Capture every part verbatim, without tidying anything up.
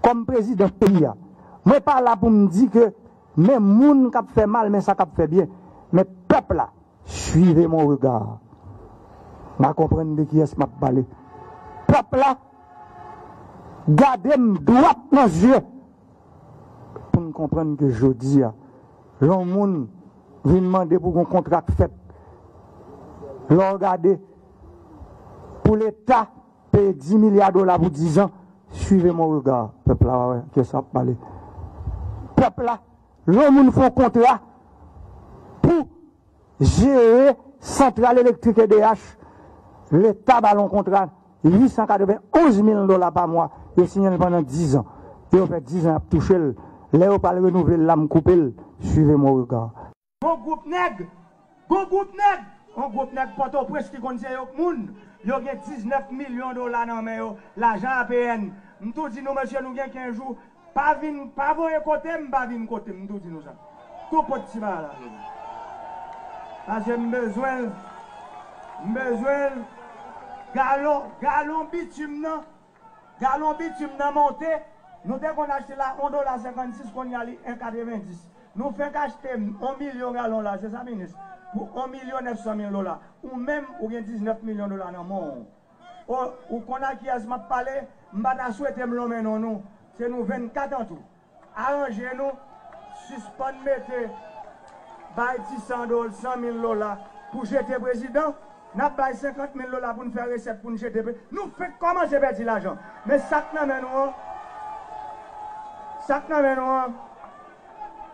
kòm prezidan peyi a. Mwen pa la pou m di ke men moun k ap fè mal, men sa k ap fè byen. Men pèp la, suivez mon regard. N a konprann de kiyès m ap pale. Pèp la, gade m dwat nan zye pou n konprann ke jodi a, lè yon moun vin mande pou gon kontra k fèt, lè w gade pou Leta peye dis milya dola pou diz an, suivez mon regard. Pèp la, wè, kiyès ap pale. Pèp la, lè yon moun fè yon kontra pou jere santral elektrik E D H, Leta ba l yon kontra uit san katrevenn onz mil dola pa mwa. Yo siyen l pandan diz an. E yo fè diz an y ap touche l. Lè yo pral renouvle l la, m koupe l. Suivez mon regard. Yon gwoup nèg, yon gwoup nèg, yon gwoup nèg Pòtoprens ki konn se yo k moun. Yo gen diznèf milyon dola nan men yo, lajan A P N. M tou di nou, mesye, nou gen kenz jou. Pa vin, pa voye kote m, pa vin kote m, m tou di nou sa. Tou pot ti bagay la. Paske m bezwen l, m bezwen l. Galon, galon bitim nan, galon bitim nan monte. Nou te konn achte la yon dola senkannsis, kounye a li en katrevendis. Nou fenk achte yon milyon galon la, se sa, minis? Pou yon milyon nèf san mil dola. Ou menm, ou gen diznèf milyon dola nan men w. O, ou konn a kiyès m ap pale? M pa ta swete m lonmen non nou. Se nou vennkat an tou. Aranje nou, sispann mete bay ti san dola, san mil dola pou jete prezidan. N ap bay senkant mil dola pou n fè resèt pou n jete pre-, nou fenk kòmanse pèdi lajan. Men sa k nan men nou an, sa k nan men nou an,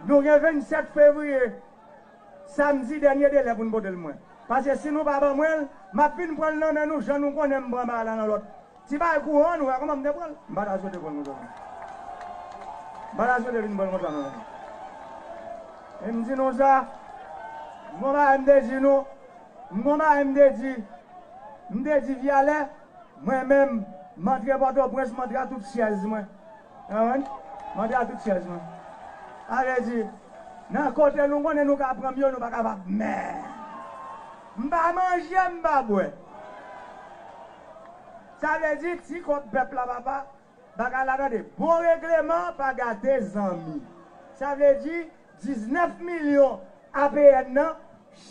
nou gen vennsèt fevriye, samdi, dènye delè pou n pote l mwen. Paske si nou pa ban mwen l, m ap vin pran l nan men nou, jan nou konnen m pran bagay la nan lòt. Ti bagay kouran, nou wè kòman m te pran l. M pa ta swete pran l konsa non. M pa ta swete vin pran l konsa non. E m di nou sa, m gon bagay m te di nou, m gon bagay m te di, m te di Vyalè, mwen menm, m antre Pòtoprens, m antre a tout syèz mwen. Konprann? M antre a tout syèz mwen. Sa vle di, nan kote nou konnen nou ka pran m yo, nou pa kapab. Men, m pa manje, m pa bwè. Sa vle di, ti kòb pèp la, papa, bagay la tande. Bon regleman pa gate zanmi. Sa vle di, diznèf milyon A P N nan,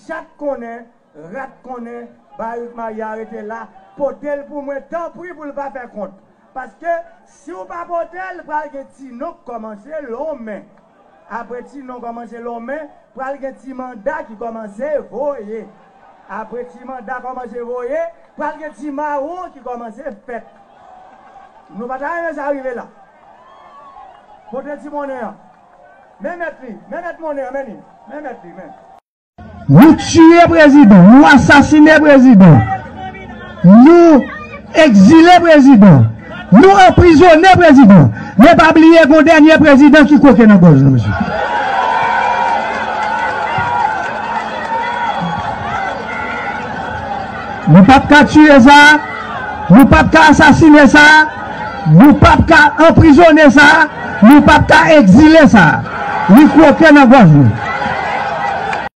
chat konnen, rat konnen, Barik Mayi a rete la, pote l pou mwen, tanpri pou l pa fè kont. Paske, si w pa pote l, pral gen ti non k kòmanse lonmen. Apre ti non kòmanse lonmen, pral gen ti manda ki kòmanse voye. Apre ti manda kòmanse voye, pral gen ti mawon ki kòmanse fèt. Nou pa ta renmen sa rive la. Pote ti monnen an. Men mèt li, men mèt monnen an, men li. Men mèt li, men. Nou tiye prezidan, nou asasinen prezidan. Nou egzile prezidan. Nou anprizone prezidan. Men pa bliye gon dènye prezidan ki koke nan gòj nou, mesye. Nou p ap ka tiye sa, nou p ap ka asasinen sa, nou p ap ka anprizone sa, nou p ap ka egzile sa. Li koke nan gòj nou.